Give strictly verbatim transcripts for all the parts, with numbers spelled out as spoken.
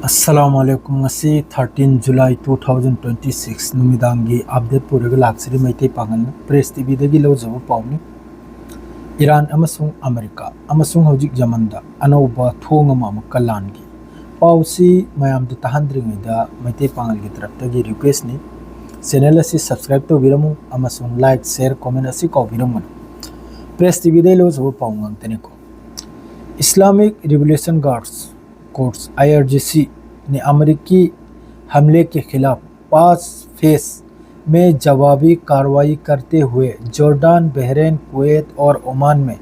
ꯑꯁꯂꯥꯃꯨ ꯑꯂꯥꯏꯀꯨꯝ꯫ ꯉꯁꯤ thirteen July two thousand twenty six ꯅꯨꯃꯤꯗꯥꯡꯒꯤ update ꯄꯨꯔꯒ ꯂꯥꯛꯆꯔꯤ꯫ ꯃꯩꯇꯩ ꯄꯥꯉꯜꯅ ꯄ꯭ꯔꯦꯁ ꯇꯤꯚꯤꯗꯒꯤ ꯂꯧꯖꯕ ꯄꯥꯎꯅꯤ꯫ ꯏꯔꯥꯟ ꯑꯃꯁꯨꯡ ꯑꯃꯦꯔꯤꯀꯥ ꯑꯃꯁꯨꯡ ꯍꯧꯖꯤꯛ ꯌꯃꯟꯗ ꯑꯅꯧꯕ ꯊꯣꯡ ꯑꯃ ꯑꯃꯨꯛꯀ ꯂꯥꯟꯈꯤ꯫ ꯄꯥꯎꯁꯤ ꯃꯌꯥꯝꯗ ꯇꯥꯍꯟꯗ꯭ꯔꯤꯉꯩꯗ ꯃꯩꯇꯩ ꯄꯥꯉꯜꯒꯤ ꯇꯔꯞꯇꯒꯤ ꯔꯤꯀ꯭ꯋꯦꯁꯅꯤ, ꯆꯦꯅꯦꯜ ꯑꯁꯤ ꯁꯕꯁꯀ꯭ꯔꯥꯏꯕ ꯇꯧꯕꯤꯔꯝꯃꯨ ꯑꯃꯁꯨꯡ ꯂꯥꯏꯛ, ꯁꯦꯌꯔ, ꯀꯣꯃꯦꯟ ꯑꯁꯤ ꯀꯥꯎꯕꯤꯔꯝꯒꯅꯨ꯫ ꯄ꯭ꯔꯦꯁ ꯇꯤꯚꯤꯗꯒꯤ ꯂꯧꯖꯕ ꯄꯥꯎ ꯉꯥꯛꯇꯅꯤꯀꯣ꯫ Islamic Revolution Guards Corps, I R G C, ने अमेरिकी हमले के खिलाफ पांच फेज में जवाबी कार्रवाई करते हुए जॉर्डन, बहरीन, कुवैत और ओमान में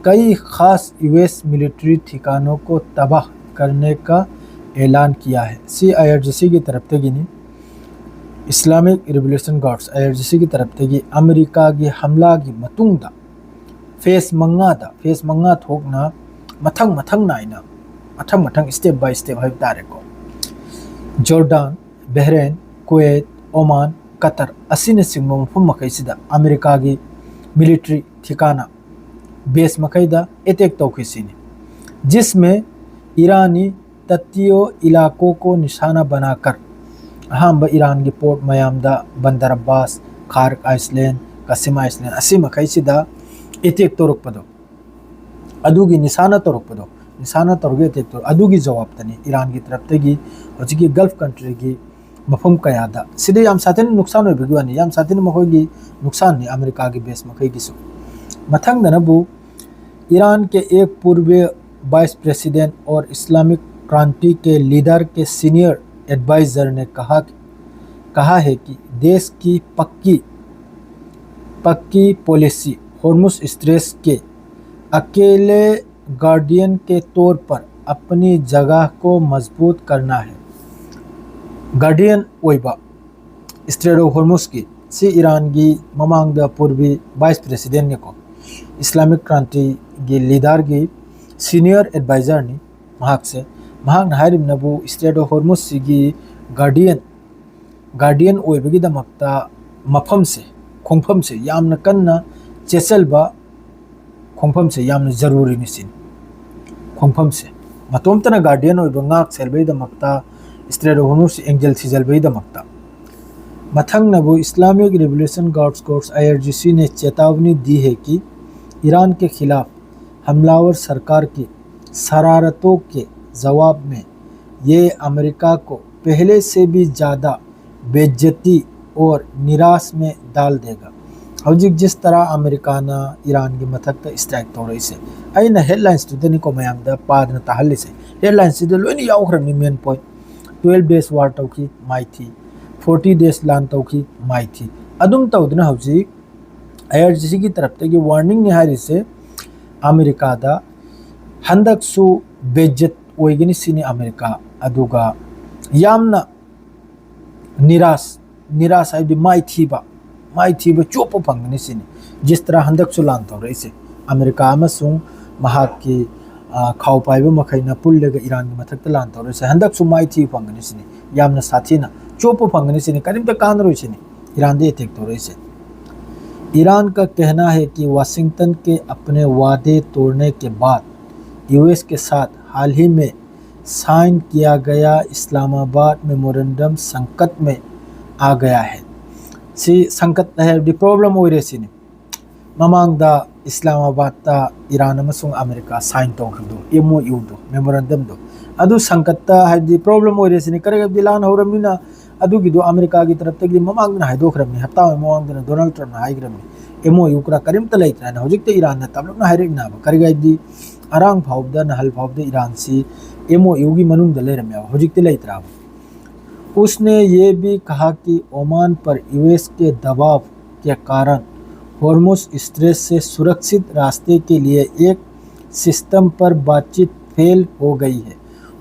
कई खास यूएस मिलिट्री ठिकानों को तबाह करने का ऐलान किया है꯫ ꯁꯤ ꯑꯥꯏ ꯑꯥꯔ ꯖꯤ ꯁꯤꯒꯤ ꯇꯔꯞꯇꯒꯤꯅꯤ꯫ Islamic Revolution Guards, ꯑꯥꯏ ꯑꯥꯔ ꯖꯤ ꯁꯤꯒꯤ ꯇꯔꯞꯇꯒꯤ ꯑꯃꯦꯔꯤꯀꯥꯒꯤ ꯍꯝꯂꯥꯒꯤ ꯃꯇꯨꯡꯗ ꯐꯦꯁ ꯃꯉꯥꯗ, ꯐꯦꯁ ꯃꯉꯥ ꯊꯣꯛꯅ ꯃꯊꯪ ꯃꯊꯪ ꯅꯥꯏꯅ, ꯃꯊꯪ ꯃꯊꯪ, ꯁ꯭ꯇꯦꯞ ꯕꯥꯏ ꯁ꯭ꯇꯦꯞ ꯍꯥꯏꯕ ꯇꯥꯔꯦꯀꯣ, ꯖꯣꯔꯗꯥꯟ, ꯕꯍꯔꯦꯟ, ꯀꯨꯋꯦꯠ, ꯑꯣꯃꯥꯟ, ꯀꯇꯔ ꯑꯁꯤꯅꯆꯤꯡꯕ ꯃꯐꯝ ꯃꯈꯩꯁꯤꯗ ꯑꯃꯦꯔꯤꯀꯥꯒꯤ ꯃꯤꯂꯤꯇ꯭ꯔꯤ ꯊꯤꯀꯥꯅ, ꯕꯦꯁ ꯃꯈꯩꯗ ꯑꯦꯇꯦꯛ ꯇꯧꯈꯤꯁꯤꯅꯤ꯫ जिसमें ईरानी तटीय इलाकों को निशाना बनाकर ꯑꯍꯥꯟꯕ ꯏꯔꯥꯟꯒꯤ ꯄꯣꯔꯠ ꯃꯌꯥꯝꯗ, ꯕꯟꯗꯔ ꯑꯕꯥꯁ, ꯈꯥꯔꯛ ꯑꯥꯏꯁꯂꯦꯟ, ꯀꯥꯁꯤꯝ ꯑꯥꯏꯁꯂꯦꯟ, ꯑꯁꯤ ꯃꯈꯩꯁꯤꯗ ꯑꯦꯇꯦꯛ ꯇꯧꯔꯛꯄꯗꯣ, ꯑꯗꯨꯒꯤ ꯅꯤꯁꯥꯅ ꯇꯧꯔꯛꯄꯗꯣ, ꯅꯤꯁꯥꯅ ꯇꯧꯔꯒ ꯑꯦꯇꯦꯛ ꯇꯧꯔꯛ, ꯑꯗꯨꯒꯤ ꯖꯋꯥꯕꯇꯅꯤ ꯏꯔꯥꯟꯒꯤ ꯇꯔꯞꯇꯒꯤ ꯍꯧꯖꯤꯛꯀꯤ ꯒꯜꯐ ꯀꯟꯇ꯭ꯔꯤꯒꯤ ꯃꯐꯝ ꯀꯌꯥꯗ꯫ ꯁꯤꯗ ꯌꯥꯝ ꯁꯥꯊꯤꯅ ꯅꯨꯛꯁꯥꯟ ꯑꯣꯏꯕꯒꯤ ꯋꯥꯅꯤ, ꯌꯥꯝ ꯁꯥꯊꯤꯅ ꯃꯈꯣꯏꯒꯤ ꯅꯨꯛꯁꯥꯟꯅꯤ ꯑꯃꯦꯔꯤꯀꯥꯒꯤ ꯕꯦꯁ ꯃꯈꯩꯒꯤꯁꯨ꯫ ꯃꯊꯪꯗꯅꯕꯨ ईरान के एक पूर्व वाइस प्रेसिडेंट और इस्लामिक क्रांति के लीडर के सीनियर एडवाइजर ने कहा, कहा है कि देश की पक्की, पक्की पॉलिसी होर्मुज स्ट्रेट्स के अकेले गार्डियन के तौर पर अपनी जगह को मजबूत करना है꯫ ꯒꯥꯔꯗꯤꯌꯟ ꯑꯣꯏꯕ ꯏꯁꯇ꯭ꯔꯦꯠ ꯑꯣꯐ ꯍꯣꯔꯃꯨꯁꯀꯤ, ꯁꯤ ꯏꯔꯥꯟꯒꯤ ꯃꯃꯥꯡꯗ ꯄꯨꯔꯕꯤ ꯚꯥꯏꯁ ꯄ꯭ꯔꯦꯁꯤꯗꯦꯟꯠꯅꯤꯀꯣ, ꯏꯁꯂꯥꯃꯤꯛ ꯀ꯭ꯔꯥꯟꯇꯤꯒꯤ ꯂꯤꯗꯔꯒꯤ ꯁꯤꯅꯤꯌꯔ ꯑꯦꯗꯚꯥꯏꯖꯔꯅꯤ ꯃꯍꯥꯛꯁꯦ꯫ ꯃꯍꯥꯛꯅ ꯍꯥꯏꯔꯤꯕꯅꯕꯨ ꯏꯁꯇ꯭ꯔꯦꯠ ꯑꯣꯐ ꯍꯣꯔꯃꯨꯁꯁꯤꯒꯤ ꯒꯥꯔꯗꯤꯌꯟ, ꯒꯥꯔꯗꯤꯌꯟ ꯑꯣꯏꯕꯒꯤꯗꯃꯛꯇ ꯃꯐꯝꯁꯦ, ꯈꯣꯡꯐꯝꯁꯦ ꯌꯥꯝꯅ ꯀꯟꯅ ꯆꯦꯠꯁꯤꯜꯕ, ꯈꯣꯡꯐꯝꯁꯦ ꯌꯥꯝꯅ ꯖꯔꯨꯔꯤꯅꯤ ꯁꯤꯅꯤ꯫ ꯈꯣꯡꯐꯝꯁꯦ ꯃꯇꯣꯝꯇꯅ ꯒꯥꯔꯗꯤꯌꯟ ꯑꯣꯏꯕ, ꯉꯥꯛ ꯁꯦꯜꯕꯒꯤꯗꯃꯛꯇ, ꯏꯁꯇ꯭ꯔꯦꯠ ꯑꯣꯐ ꯍꯣꯔꯃꯨꯖ ꯑꯦꯡꯒꯦꯜ ꯊꯤꯖꯤꯜꯕꯒꯤꯗꯃꯛꯇ꯫ ꯃꯊꯪꯅꯕꯨ Islamic revolution guards corps, IRGC, ने चेतावनी दी है कि ईरान के खिलाफ हमलावर सरकार की शरारतों के जवाब में ये अमेरिका को पहले से भी ज़्यादा बेइज्जती और निराश में डाल देगा꯫ ꯍꯧꯖꯤꯛ जिस तरह ꯑꯃꯦꯔꯤꯀꯥꯅ ꯏꯔꯥꯟꯒꯤ ꯃꯊꯛꯇ ꯏꯁꯇ꯭ꯔꯥꯏꯛ ꯇꯧꯔꯛꯏꯁꯦ, ꯑꯩꯅ ꯍꯦꯗꯂꯥꯏꯟꯁꯇꯨꯗꯅꯤꯀꯣ ꯃꯌꯥꯝꯗ ꯄꯥꯗꯅ ꯇꯥꯍꯜꯂꯤꯁꯦ꯫ ꯍꯦꯗꯂꯥꯏꯟꯁꯤꯗ ꯂꯣꯏꯅ ꯌꯥꯎꯈ꯭ꯔꯕꯅꯤ ꯃꯦꯟ ꯄꯣꯏꯟꯠ꯫ Twelve days war ꯇꯧꯈꯤ, ꯃꯥꯏꯊꯤ꯫ Forty days ꯂꯥꯟ ꯇꯧꯈꯤ, ꯃꯥꯏꯊꯤ꯫ ꯑꯗꯨꯝ ꯇꯧꯗꯅ ꯍꯧꯖꯤꯛ IRGCꯒꯤ ꯇꯔꯞꯇꯒꯤ ꯋꯥꯔꯅꯤꯡꯅꯤ ꯍꯥꯏꯔꯤꯁꯦ꯫ ꯑꯃꯦꯔꯤꯀꯥꯗ ꯍꯟꯗꯛꯁꯨ ꯕꯦꯖꯦꯠ ꯑꯣꯏꯒꯅꯤ ꯁꯤꯅꯤ ꯑꯃꯦꯔꯤꯀꯥ꯫ ꯑꯗꯨꯒ ꯌꯥꯝꯅ ꯅꯤꯔꯥꯁ, ꯅꯤꯔꯥꯁ ꯍꯥꯏꯕꯗꯤ ꯃꯥꯏꯊꯤꯕ, ꯃꯥꯏꯊꯤꯕ ꯆꯣꯞꯄ ꯐꯪꯒꯅꯤ ꯁꯤꯅꯤ꯫ ꯖꯤꯁ ꯇꯔꯥ ꯍꯟꯗꯛꯁꯨ ꯂꯥꯟ ꯇꯧꯔꯛꯏꯁꯦ꯫ ꯑꯃꯦꯔꯤꯀꯥ ꯑꯃꯁꯨꯡ ꯃꯍꯥꯛꯀꯤ, ꯑ, ꯈꯥꯎ ꯄꯥꯏꯕ ꯃꯈꯩꯅ ꯄꯨꯜꯂꯒ ꯏꯔꯥꯟꯒꯤ ꯃꯊꯛꯇ ꯂꯥꯟ ꯇꯧꯔꯛꯏꯁꯦ꯫ ꯍꯟꯗꯛꯁꯨ ꯃꯥꯏꯊꯤꯕ ꯐꯪꯒꯅꯤ ꯁꯤꯅꯤ꯫ ꯌꯥꯝꯅ ꯁꯥꯊꯤꯅ ꯆꯣꯞꯄ ꯐꯪꯒꯅꯤ ꯁꯤꯅꯤ꯫ ꯀꯔꯤꯝꯇ ꯀꯥꯟꯅꯔꯣꯏ ꯁꯤꯅꯤ ꯏꯔꯥꯟꯗ ꯑꯦꯇꯦꯛ ꯇꯧꯔꯛꯏꯁꯦ꯫ ईरान का कहना है कि वाशिंगटन के अपने वादे तोड़ने के बाद यूएस के साथ हाल ही में साइन किया गया इस्लामाबाद मेमोरेंडम संकट में आ गया है꯫ ꯁꯤ ꯁꯪꯀꯠ ꯍꯥꯏꯕꯗꯤ ꯄ꯭ꯔꯣꯕ꯭ꯂꯦꯝ ꯑꯣꯏꯔꯦ ꯁꯤꯅꯤ꯫ ꯃꯃꯥꯡꯗ ꯏꯁꯂꯥꯃꯥꯕꯥꯗꯇ ꯏꯔꯥꯟ ꯑꯃꯁꯨꯡ ꯑꯃꯦꯔꯤꯀꯥ ꯁꯥꯏꯟ ꯇꯧꯈꯤꯕꯗꯣ, MOUꯗꯣ, ꯃꯦꯃꯣꯔꯦꯟꯗꯝꯗꯣ, ꯑꯗꯨ ꯁꯪꯀꯠꯇ ꯍꯥꯏꯕꯗꯤ ꯄ꯭ꯔꯣꯕ꯭ꯂꯦꯝ ꯑꯣꯏꯔꯦ ꯁꯤꯅꯤ꯫ ꯀꯔꯤ ꯍꯥꯏꯕꯗꯤ ꯂꯥꯟ ꯍꯧꯔꯕꯅꯤꯅ ꯑꯗꯨꯒꯤꯗꯣ ꯑꯃꯦꯔꯤꯀꯥꯒꯤ ꯇꯔꯞꯇꯒꯤ ꯃꯃꯥꯡꯗꯅ ꯍꯥꯏꯗꯣꯛꯈ꯭ꯔꯕꯅꯤ, ꯍꯞꯇꯥ ꯑꯃꯒꯤ ꯃꯃꯥꯡꯗꯅ ꯗꯣꯅꯥꯜꯗ ꯇ꯭ꯔꯝꯞꯅ ꯍꯥꯏꯈ꯭ꯔꯕꯅꯤ, MOU ꯈꯔ ꯀꯔꯤꯝꯇ ꯂꯩꯇ꯭ꯔꯦꯅ꯫ ꯍꯧꯖꯤꯛꯇ ꯏꯔꯥꯟꯅ ꯇꯞꯂꯞꯅ ꯍꯥꯏꯔꯛꯏꯅꯕ꯫ ꯀꯔꯤ ꯍꯥꯏꯗꯤ ꯑꯔꯥꯡ ꯐꯥꯎꯕꯗ, ꯅꯍꯜ ꯐꯥꯎꯕꯗ ꯏꯔꯥꯟꯁꯤ MOUꯒꯤ ꯃꯅꯨꯡꯗ ꯂꯩꯔꯝꯃꯦꯕ, ꯍꯧꯖꯤꯛꯇꯤ ꯂꯩꯇ꯭ꯔꯕ꯫ उसने ये भी कहा कि ओमान पर यूएस के दबाव के कारण हॉर्मुज स्ट्रेट से सुरक्षित रास्ते के लिए एक सिस्टम पर बातचीत फेल हो गई है꯫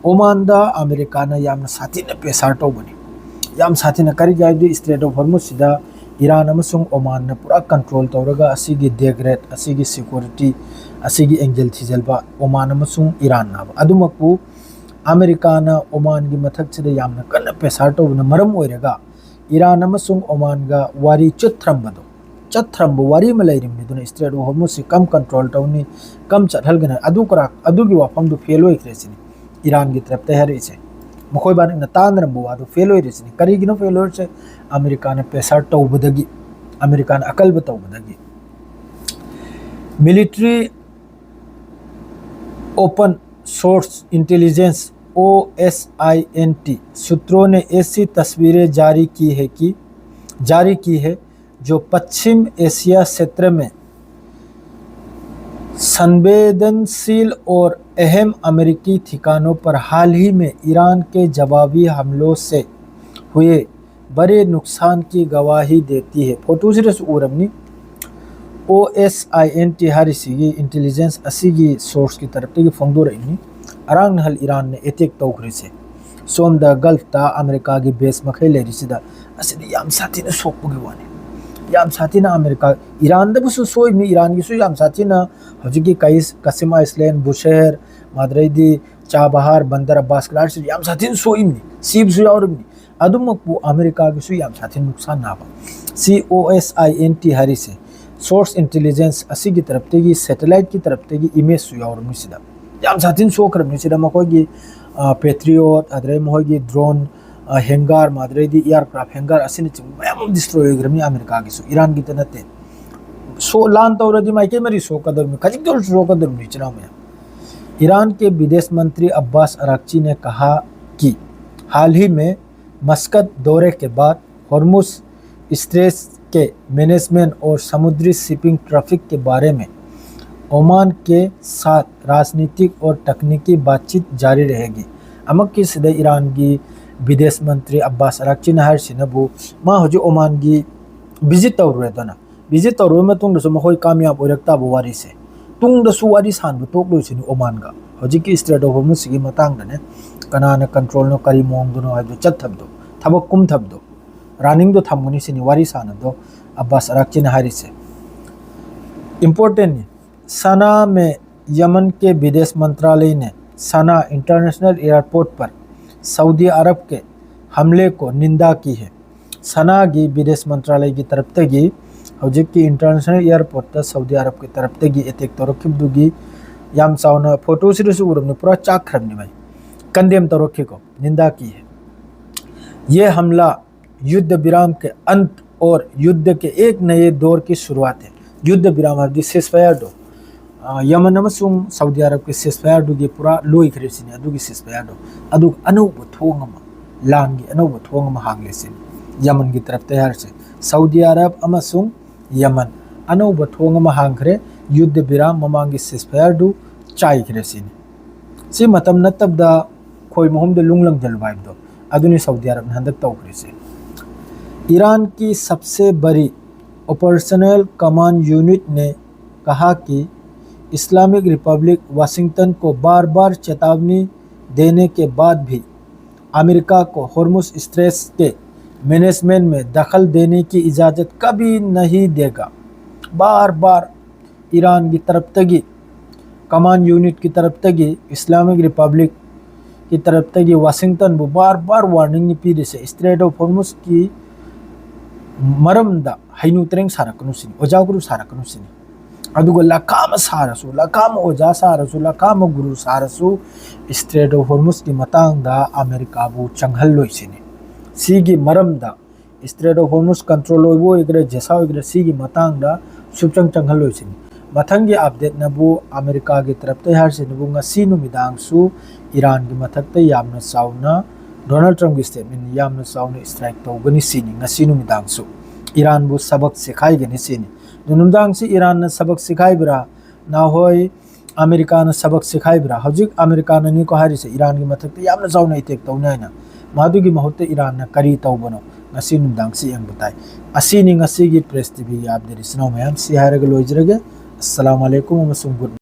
ꯑꯣꯃꯥꯟꯗ ꯑꯃꯦꯔꯤꯀꯥꯅ ꯌꯥꯝꯅ ꯁꯥꯊꯤꯅ ꯄ꯭ꯔꯦꯁꯥꯔ ꯇꯧꯕꯅꯤ꯫ ꯌꯥꯝ ꯁꯥꯊꯤꯅ, ꯀꯔꯤꯒꯤ ꯍꯥꯏꯕꯗꯤ ꯏꯁꯇ꯭ꯔꯦꯠ ꯑꯣꯐ ꯍꯣꯔꯃꯨꯖꯁꯤꯗ ꯏꯔꯥꯟ ꯑꯃꯁꯨꯡ ꯑꯣꯃꯥꯟꯅ ꯄꯨꯔꯥ ꯀꯟꯇ꯭ꯔꯣꯜ ꯇꯧꯔꯒ ꯑꯁꯤꯒꯤ ꯗꯦꯒ꯭ꯔꯦꯠ, ꯑꯁꯤꯒꯤ ꯁꯦꯀ꯭ꯌꯨꯔꯤꯇꯤ, ꯑꯁꯤꯒꯤ ꯑꯦꯡꯒꯦꯜ ꯊꯤꯖꯤꯜꯕ ꯑꯣꯃꯥꯟ ꯑꯃꯁꯨꯡ ꯏꯔꯥꯟꯅꯕ꯫ ꯑꯗꯨꯃꯛꯄꯨ ꯑꯃꯦꯔꯤꯀꯥꯅ ꯑꯣꯃꯥꯟꯒꯤ ꯃꯊꯛꯁꯤꯗ ꯌꯥꯝꯅ ꯀꯟꯅ ꯄ꯭ꯔꯦꯁꯥꯔ ꯇꯧꯕꯅ ꯃꯔꯝ ꯑꯣꯏꯔꯒ ꯏꯔꯥꯟ ꯑꯃꯁꯨꯡ ꯑꯣꯃꯥꯟꯒ ꯋꯥꯔꯤ ꯆꯠꯊꯔꯝꯕꯗꯣ, ꯆꯠꯊꯔꯝꯕ ꯋꯥꯔꯤ ꯑꯃ ꯂꯩꯔꯤꯕꯅꯤ꯫ ꯑꯗꯨꯅ Strait of Hormuz ꯁꯤ ꯀꯝ control ꯇꯧꯅꯤ, ꯀꯝ ꯆꯠꯍꯜꯒꯅꯤ, ꯑꯗꯨ ꯀꯔꯥ-, ꯑꯗꯨꯒꯤ ꯋꯥꯐꯝꯗꯨ ꯐꯦꯜ ꯑꯣꯏꯈ꯭ꯔꯦ ꯁꯤꯅꯤ ꯏꯔꯥꯟꯒꯤ ꯇꯔꯞꯇ ꯍꯥꯏꯔꯛꯏꯁꯦ꯫ ꯃꯈꯣꯏ ꯕꯥꯅꯤꯅ ꯇꯥꯟꯅꯔꯝꯕ ꯋꯥꯗꯨ ꯐꯦꯜ ꯑꯣꯏꯔꯤꯁꯤꯅꯤ꯫ ꯀꯔꯤꯒꯤꯅꯣ ꯐꯦꯜ ꯑꯣꯏꯔꯤꯁꯦ? ꯑꯃꯦꯔꯤꯀꯥꯅ pressure ꯇꯧꯕꯗꯒꯤ, ꯑꯃꯦꯔꯤꯀꯥꯅ ꯑꯀꯜꯕ ꯇꯧꯕꯗꯒꯤ꯫ Military Open Source Intelligence, O S I N T, सूत्रों ने ऐसी तस्वीरें जारी की है कि, जारी की है जो पश्चिम एशिया क्षेत्र में संवेदनशील और अहम अमेरिकी ठिकानों पर हाल ही में ईरान के जवाबी हमलों से हुए बड़े नुकसान की गवाही देती है꯫ ꯐꯣꯇꯣꯁꯤꯗꯁꯨ ꯎꯔꯝꯅꯤ, ꯑꯣ ꯑꯦꯁ ꯑꯥꯏ ꯑꯦꯟ ꯇꯤ ꯍꯥꯏꯔꯤꯁꯤꯒꯤ intelligence ꯑꯁꯤꯒꯤ sourceꯀꯤ ꯇꯔꯞꯇꯒꯤ ꯐꯣꯡꯗꯣꯔꯛꯏꯅꯤ꯫ ꯑꯔꯥꯡ ꯅꯍꯜ ꯏꯔꯥꯟꯅ attack ꯇꯧꯈ꯭ꯔꯤꯁꯦ ꯁꯣꯝꯗ Gulfꯇ ꯑꯃꯦꯔꯤꯀꯥꯒꯤ base ꯃꯈꯩ ꯂꯩꯔꯤꯁꯤꯗ, ꯑꯁꯤꯗꯤ ꯌꯥꯝ ꯁꯥꯊꯤꯅ ꯁꯣꯛꯄꯒꯤ ꯋꯥꯅꯤ꯫ ꯌꯥꯝ ꯁꯥꯊꯤꯅ ꯑꯃꯦꯔꯤꯀꯥ, ꯏꯔꯥꯟꯗꯕꯨꯁꯨ ꯁꯣꯛꯏꯕꯅꯤ, ꯏꯔꯥꯟꯒꯤꯁꯨ ꯌꯥꯝ ꯁꯥꯊꯤꯅ ꯍꯧꯖꯤꯛꯀꯤ ꯀꯥꯏꯁ-, ꯀꯥꯁꯤꯝ ꯑꯥꯏꯁꯂꯦꯟ, ꯕꯨꯁꯦꯍꯔ, ꯃꯥꯗ꯭ꯔꯩꯗꯤ ꯆꯥꯕꯍꯥꯔ, ꯕꯟꯗꯔ ꯑꯕꯥꯁ ꯀꯂꯥꯔꯁꯤꯁꯨ ꯌꯥꯝ ꯁꯥꯊꯤꯅ ꯁꯣꯛꯏꯕꯅꯤ, ꯁꯤꯕꯁꯨ ꯌꯥꯎꯔꯤꯕꯅꯤ꯫ ꯑꯗꯨꯃꯛꯄꯨ ꯑꯃꯦꯔꯤꯀꯥꯒꯤꯁꯨ ꯌꯥꯝ ꯁꯥꯊꯤꯅ ꯅꯨꯡꯁꯥꯟ ꯅꯥꯕ꯫ ꯁꯤ ꯑꯣ ꯑꯦꯁ ꯑꯥꯏ ꯑꯦꯟ ꯇꯤ ꯍꯥꯏꯔꯤꯁꯦ source intelligence ꯑꯁꯤꯒꯤ ꯇꯔꯞꯇꯒꯤ, satelliteꯀꯤ ꯇꯔꯞꯇꯒꯤ imageꯁꯨ ꯌꯥꯎꯔꯕꯅꯤ ꯁꯤꯗ꯫ ꯌꯥꯝ ꯁꯥꯊꯤꯅ ꯁꯣꯛꯈ꯭ꯔꯕꯅꯤ ꯁꯤꯗ꯫ ꯃꯈꯣꯏꯒꯤ, ꯑ, Patriot, ꯑꯗꯨꯗꯩ ꯃꯈꯣꯏꯒꯤ drone, ꯑ, hangar, ꯃꯥꯗ꯭ꯔꯩꯗꯤ aircraft hangar ꯑꯁꯤꯅꯆꯤꯡꯕ ꯃꯌꯥꯝ ꯑꯃ destroy ꯑꯣꯏꯈ꯭ꯔꯕꯅꯤ ꯑꯃꯦꯔꯤꯀꯥꯒꯤꯁꯨ, ꯏꯔꯥꯟꯒꯤꯇ ꯅꯠꯇꯦ꯫ ꯁꯣ-, ꯂꯥꯟ ꯇꯧꯔꯗꯤ ꯃꯥꯏꯀꯩ ꯃꯔꯤ ꯁꯣꯛꯀꯗꯕꯅꯤ, ꯈꯖꯤꯛꯇ ꯑꯣꯏꯔꯁꯨ ꯁꯣꯛꯀꯗꯕꯅꯤ, ꯏꯆꯤꯟ ꯏꯅꯥꯎ ꯃꯌꯥꯝ꯫ ईरान के विदेश मंत्री अब्बास अरागची ने कहा कि हाल ही में मस्कत दौरे के बाद हॉर्मुज स्ट्रेट के मैनेजमेंट और समुद्री शिपिंग ट्रैफिक के बारे में ओमान के साथ राजनीतिक और तकनीकी बातचीत जारी रहेगी꯫ ꯑꯃꯛꯀꯤꯁꯤꯗ ꯏꯔꯥꯟꯒꯤ ꯕꯤꯗꯦꯁ ꯃꯟꯇ꯭ꯔꯤ ꯑꯕꯥꯁ ꯑꯔꯥꯛꯆꯤꯅ ꯍꯥꯏꯔꯤꯁꯤꯅꯕꯨ, ꯃꯥ ꯍꯧꯖꯤꯛ ꯑꯣꯃꯥꯟꯒꯤ visit ꯇꯧꯔꯨꯔꯦꯗꯅ, visit ꯇꯧꯔꯨꯔꯕ ꯃꯇꯨꯡꯗꯁꯨ ꯃꯈꯣꯏ ꯀꯥꯃꯤꯌꯥꯕ ꯑꯣꯏꯔꯛꯇꯕ ꯋꯥꯔꯤꯁꯦ, ꯇꯨꯡꯗꯁꯨ ꯋꯥꯔꯤ ꯁꯥꯟꯕ ꯇꯣꯛꯂꯣꯏꯁꯤꯅꯤ ꯑꯣꯃꯥꯟꯒ꯫ ꯍꯧꯖꯤꯛꯀꯤ Strait of Hormuzꯁꯤꯒꯤ ꯃꯇꯥꯡꯗꯅꯦ, ꯀꯅꯥꯅ controlꯅꯣ, ꯀꯔꯤ ꯃꯑꯣꯡꯗꯅꯣ ꯍꯥꯏꯕꯗꯨ ꯆꯠꯊꯕꯗꯣ, ꯊꯕꯛ ꯀꯨꯝꯊꯕꯗꯣ, runningꯗꯣ ꯊꯝꯒꯅꯤ ꯁꯤꯅꯤ ꯋꯥꯔꯤ ꯁꯥꯟꯅꯕꯗꯣ ꯑꯕꯥꯁ ꯑꯔꯥꯛꯆꯤꯅ ꯍꯥꯏꯔꯤꯁꯦ꯫ Importantꯅꯤ꯫ सना में यमन के विदेश मंत्रालय ने सना इंटरनेशनल एयरपोर्ट पर सऊदी अरब के हमले को निंदा की है। ꯁꯅꯥꯒꯤ ꯕꯤꯗꯦꯁ ꯃꯟꯇ꯭ꯔꯥꯂꯌꯒꯤ ꯇꯔꯞꯇꯒꯤ ꯍꯧꯖꯤꯛꯀꯤ ꯏꯟꯇꯔꯅꯦꯁꯅꯦꯜ ꯑꯦꯌꯥꯔꯄꯣꯔꯠꯇ ꯁꯥꯎꯗꯤ ꯑꯔꯕꯀꯤ ꯇꯔꯞꯇꯒꯤ ꯑꯦꯇꯦꯛ ꯇꯧꯔꯛꯈꯤꯕꯗꯨꯒꯤ ꯌꯥꯝ ꯆꯥꯎꯅ ꯐꯣꯇꯣꯁꯤꯗꯁꯨ ꯎꯔꯕꯅꯤ, ꯄꯨꯔꯥ ꯆꯥꯛꯈ꯭ꯔꯕꯅꯤ ꯃꯩ꯫ ꯀꯟꯗꯦꯝ ꯇꯧꯔꯛꯈꯤꯀꯣ, ꯅꯤꯟꯗꯥ ꯀꯤ ꯍꯦ꯫ ये हमला युद्ध विराम के अंत और युद्ध के एक नए दौर की शुरुआत है. युद्ध विराम ꯍꯥꯏꯕꯗꯤ ceasefire ꯗꯣ, ꯑ, ꯌꯃꯟ ꯑꯃꯁꯨꯡ ꯁꯥꯎꯗꯤ ꯑꯔꯕꯀꯤ ceasefire ꯗꯨꯒꯤ ꯄꯨꯔꯥ ꯂꯣꯏꯈ꯭ꯔꯦ ꯁꯤꯅꯤ꯫ ꯑꯗꯨꯒꯤ ceasefire ꯗꯣ, ꯑꯗꯨꯒ ꯑꯅꯧꯕ ꯊꯣꯡ ꯑꯃ, ꯂꯥꯟꯒꯤ ꯑꯅꯧꯕ ꯊꯣꯡ ꯑꯃ ꯍꯥꯡꯂꯦ ꯁꯤꯅꯤ꯫ ꯌꯃꯟꯒꯤ ꯇꯔꯞꯇ ꯍꯥꯏꯔꯁꯦ, ꯁꯥꯎꯗꯤ ꯑꯔꯕ ꯑꯃꯁꯨꯡ ꯌꯃꯟ ꯑꯅꯧꯕ ꯊꯣꯡ ꯑꯃ ꯍꯥꯡꯈ꯭ꯔꯦ꯫ ꯌꯨꯗ ꯕꯤꯔꯥꯝ ꯃꯃꯥꯡꯒꯤ ceasefire ꯗꯨ ꯆꯥꯏꯈ꯭ꯔꯦ ꯁꯤꯅꯤ꯫ ꯁꯤ ꯃꯇꯝ ꯅꯠꯇꯕꯗ ꯈꯣꯏ ꯃꯍꯨꯝꯗ ꯂꯨꯡ ꯂꯪꯖꯜꯂꯨꯕ ꯍꯥꯏꯕꯗꯣ, ꯑꯗꯨꯅꯤ ꯁꯥꯎꯗꯤ ꯑꯔꯕꯅ ꯍꯟꯗꯛ ꯇꯧꯈ꯭ꯔꯤꯁꯦ꯫ ईरान की सबसे बड़ी ऑपरेशनल कमांड यूनिट ने कहा कि इस्लामिक रिपब्लिक वाशिंगटन को बार-बार चेतावनी देने के बाद भी अमेरिका को होर्मुज स्ट्रेट्स के मैनेजमेंट में दखल देने की इजाज़त कभी नहीं देगा. बार बार ईरान की तरफ तगी, कमांड यूनिट की तरफ तगी, इस्लामिक रिपब्लिक की तरफ तगी वाशिंगटन बु बार बार वार्निंग ꯄꯤꯔꯤꯁꯦ, ꯏꯁꯇ꯭ꯔꯦꯠ ꯑꯣꯐ ꯍꯣꯔꯃꯨꯖꯀꯤ ꯃꯔꯝꯗ ꯍꯩꯅꯨ ꯇꯔꯦꯡ ꯁꯥꯔꯛꯀꯅꯨ ꯁꯤꯅꯤ, ꯑꯣꯖꯥ ꯒꯨꯔꯨ ꯁꯥꯔꯛꯀꯅꯨ ꯁꯤꯅꯤ꯫ ꯑꯗꯨꯒ ꯂꯈꯥ ꯑꯃ ꯁꯥꯔꯁꯨ, ꯂꯈꯥ ꯑꯃ ꯑꯣꯖꯥ ꯁꯥꯔꯁꯨ, ꯂꯈꯥ ꯑꯃ ꯒꯨꯔꯨ ꯁꯥꯔꯁꯨ, ꯏꯁꯇ꯭ꯔꯦꯠ ꯑꯣꯐ ꯍꯣꯔꯃꯨꯖꯀꯤ ꯃꯇꯥꯡꯗ ꯑꯃꯦꯔꯤꯀꯥꯕꯨ ꯆꯪꯍꯜꯂꯣꯏ ꯁꯤꯅꯤ꯫ ꯁꯤꯒꯤ ꯃꯔꯝꯗ ꯏꯁꯇ꯭ꯔꯦꯠ ꯑꯣꯐ ꯍꯣꯔꯃꯨꯖ ꯀꯟꯇ꯭ꯔꯣꯜ ꯑꯣꯏꯕ ꯑꯣꯏꯒꯦꯔꯥ, ꯖꯦꯁꯥ ꯑꯣꯏꯒꯦꯔꯥ, ꯁꯤꯒꯤ ꯃꯇꯥꯡꯗ ꯁꯨꯞꯆꯪ ꯆꯪꯍꯜꯂꯣꯏ ꯁꯤꯅꯤ꯫ ꯃꯊꯪꯒꯤ ꯑꯞꯗꯦꯠꯅꯕꯨ ꯑꯃꯦꯔꯤꯀꯥꯒꯤ ꯇꯔꯞꯇ ꯍꯥꯏꯔꯤꯁꯤꯅꯕꯨ ꯉꯁꯤ ꯅꯨꯃꯤꯗꯥꯡꯁꯨ ꯏꯔꯥꯟꯒꯤ ꯃꯊꯛꯇ ꯌꯥꯝꯅ ꯆꯥꯎꯅ ꯗꯣꯅꯥꯜꯗ ꯇ꯭ꯔꯝꯞꯀꯤ ꯁ꯭ꯇꯦꯠꯃꯦꯟ ꯌꯥꯝꯅ ꯆꯥꯎꯅ ꯏꯁꯇ꯭ꯔꯥꯏꯛ ꯇꯧꯒꯅꯤ ꯁꯤꯅꯤ꯫ ꯉꯁꯤ ꯅꯨꯃꯤꯗꯥꯡꯁꯨ ꯏꯔꯥꯟꯕꯨ ꯁꯕꯛ ꯁꯤꯈꯥꯏꯒꯅꯤ ꯁꯤꯅꯤ꯫ ꯑꯗꯨ ꯅꯨꯃꯤꯗꯥꯡꯁꯤ ꯏꯔꯥꯟꯅ ꯁꯕꯛ ꯁꯤꯈꯥꯏꯕ꯭ꯔꯥ, ꯅꯍꯣꯏ ꯑꯃꯦꯔꯤꯀꯥꯅ ꯁꯕꯛ ꯁꯤꯈꯥꯏꯕ꯭ꯔꯥ? ꯍꯧꯖꯤꯛ ꯑꯃꯦꯔꯤꯀꯥꯅꯅꯤꯀꯣ ꯍꯥꯏꯔꯤꯁꯦ ꯏꯔꯥꯟꯒꯤ ꯃꯊꯛꯇ ꯌꯥꯝꯅ ꯆꯥꯎꯅ ꯑꯦꯇꯦꯛ ꯇꯧꯅꯤ ꯍꯥꯏꯅ꯫ ꯃꯗꯨꯒꯤ ꯃꯍꯨꯠꯇ ꯏꯔꯥꯟꯅ ꯀꯔꯤ ꯇꯧꯕꯅꯣ? ꯉꯁꯤ ꯅꯨꯃꯤꯗꯥꯡꯁꯤ ꯌꯦꯡꯕ ꯇꯥꯏ꯫ ꯑꯁꯤꯅꯤ ꯉꯁꯤꯒꯤ ꯄ꯭ꯔꯦꯁ ꯇꯤꯚꯤꯒꯤ ꯑꯞꯗꯦꯠ, ꯏꯆꯤꯟ ꯏꯅꯥꯎ ꯃꯌꯥꯝ꯫ ꯁꯤ ꯍꯥꯏꯔꯒ ꯂꯣꯏꯖꯔꯒꯦ꯫ ꯑꯁꯂꯥꯃꯨ ꯑꯂꯩꯀꯨꯝ ꯑꯃꯁꯨꯡ ꯒꯨꯗ